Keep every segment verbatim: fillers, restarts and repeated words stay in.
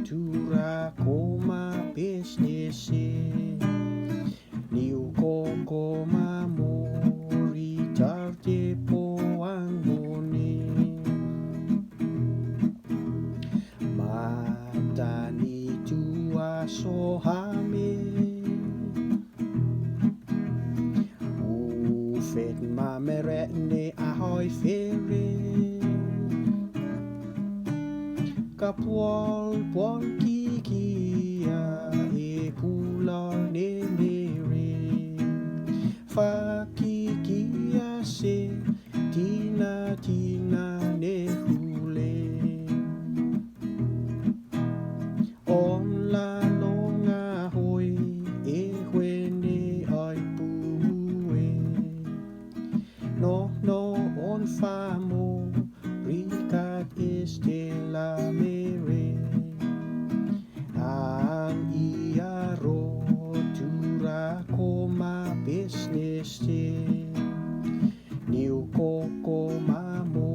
Tura koma pesnese. Niu koko mamo ritar te poang mone. Matani tua so hame. Ufet ma mere ne ahoi fere. Ka puol puol kikia e pulal ne mere. Fa kikia se tina tina ne hule. On la longa hoi e huene ai pue. No no on famo rikat este la mere. An ia ro tura koma pesneste. Niu koko mamo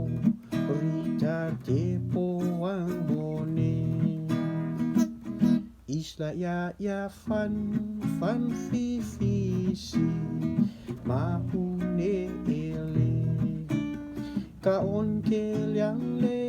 ritar te poang mone. Isla ia ia fan fan fifisi. Mahune ele. Ka on ke liang le